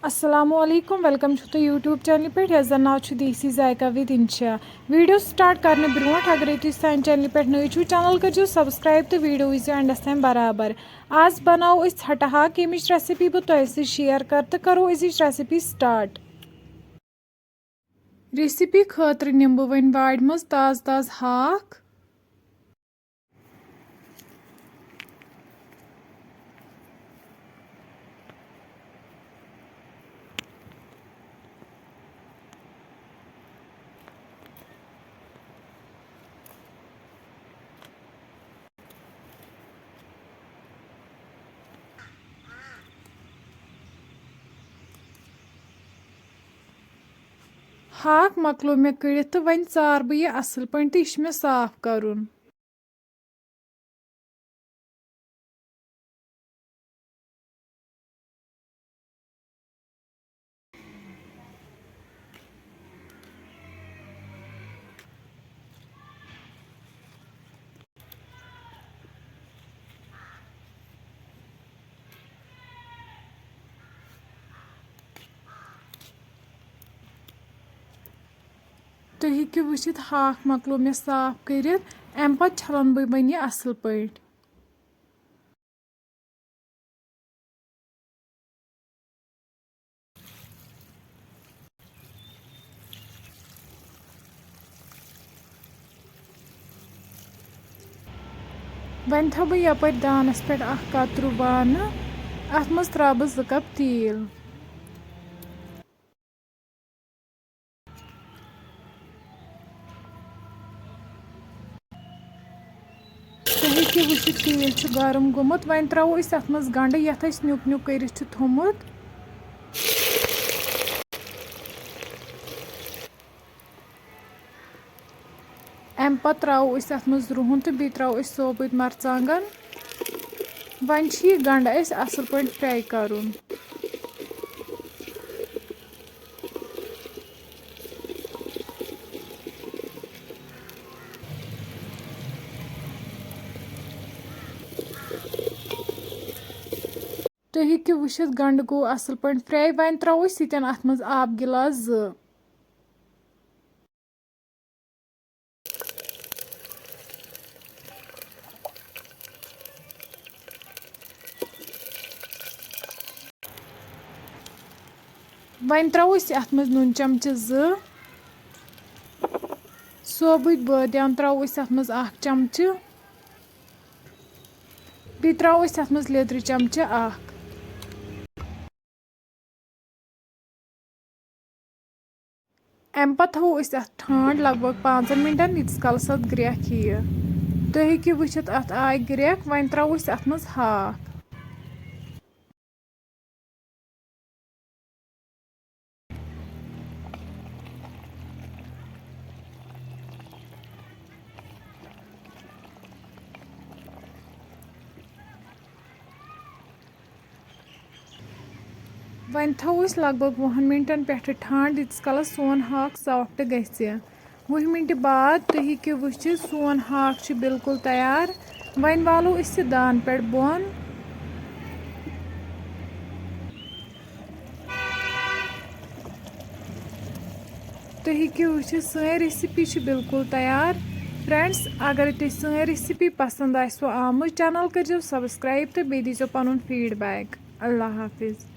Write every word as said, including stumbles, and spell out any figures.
السلام علیکم، welcome چھُو تُہۍ YouTube چینلہِ پٮ۪ٹھ یَتھ زَن ناو چھُ دیسی ذائقہ with انشا۔ ویڈیو سٹارٹ کرنہٕ برونٛٹھ اگرے تُہۍ سانہِ چینلہِ پٮ۪ٹھ نٔوۍ چھِو، چینل کٔرزیو سبسکرائب تہٕ ویڈیو وٕچھزیو اینڈس تام برابر۔ آز بناوو أسۍ ژھٹہٕ ہاکھ، ییٚمِچ ریسپی بہٕ تۄہہِ سۭتۍ شیئر کرٕ تہٕ کرو أزِچ ریسپی سٹارٹ۔ ریسپی خٲطرٕ نِمہٕ بہٕ وۄنۍ وارِ منٛز تازٕ تازٕ ہاکھ۔ ہاکھ مۄکلو مےٚ کٔڑِتھ تہٕ وۄنۍ ژارٕ بہٕ یہِ اَصٕل پٲٹھۍ تہٕ یہِ چھُ مےٚ صاف کَرُن۔ تُہۍ ہیٚکِو وٕچھِتھ، ہاکھ مۄکلو مےٚ صاف کٔرِتھ۔ اَمہِ پَتہٕ چھَلَن بہٕ وۄنۍ یہِ اَصٕل پٲٹھۍ۔ وۄنۍ تھاوٕ بہٕ یَپٲرۍ دانَس پٮ۪ٹھ اَکھ کَترِو بانہٕ، اَتھ منٛز ترٛاوٕ بہٕ زٕ کپ تیٖل۔ تُہۍ ہیٚکِو وٕچھِتھ، تیٖل چھُ گرم گوٚمُت۔ وۄنۍ ترٛاوو أسۍ اَتھ منٛز گنٛڈٕ، یَتھ اَسہِ نیُک نیُک کٔرِتھ چھُ تھوٚمُت۔ اَمہِ پَتہٕ ترٛاوو أسۍ اَتھ منٛز رُہُن تہٕ بیٚیہِ ترٛاوو أسۍ ثوبوٗتۍ مَرژٕوانٛگَن۔ وۄنۍ چھُ یہِ گنٛڈٕ اَسہِ اَصٕل پٲٹھۍ fry کَرُن۔ تُہۍ ہیٚکِو وٕچھِتھ، گنٛڈٕ گوٚو اَصٕل پٲٹھۍ fry۔ وۄنۍ ترٛاوو أسۍ ییٚتٮ۪ن اَتھ منٛز آب گِلاس زٕ۔ وۄنۍ ترٛاوو أسۍ اَتھ منٛز نُن چمچہٕ زٕ، ثوبوٗتۍ بٲدیان ترٛاوو أسۍ اَتھ منٛز اَکھ چمچہٕ، بیٚیہِ ترٛاوو أسۍ اَتھ منٛز لیٚدرِ چمچہٕ اَکھ۔ اَمہِ پَتہٕ تھاوو أسۍ اَتھ ٹھانٛڈ لگ بگ پانٛژَن مِنٹَن، ییٖتِس کالَس اَتھ گرٛٮ۪کھ یِیہِ۔ تُہۍ ہیٚکِو وٕچھِتھ، اَتھ آے گرٛٮ۪کھ۔ وۄنۍ ترٛاوو أسۍ اَتھ منٛز ہاکھ۔ وۄنۍ تھاوو أسۍ لگ بگ وُہَن مِنٹَن پٮ۪ٹھٕ ٹھانٛڈ، ییٖتِس کالَس سون ہاکھ soft گژھِ۔ وُہہِ مِنٹہِ بعد تُہۍ ہیٚکِو وٕچھِتھ، سون ہاکھ چھُ بالکل تیار۔ وۄنۍ والو أسۍ یہِ دان پٮ۪ٹھ بۄن۔ تُہۍ ہیٚکِو وٕچھِتھ، سٲنۍ recipe چھِ بالکل تیار۔ Friends، اگر تۄہہِ سٲنۍ recipe پسنٛد آسِوٕ آمٕژ، channel کٔرۍزیو subscribe تہٕ بیٚیہِ دیٖزیو پنُن feedback۔ اللہ حافظ۔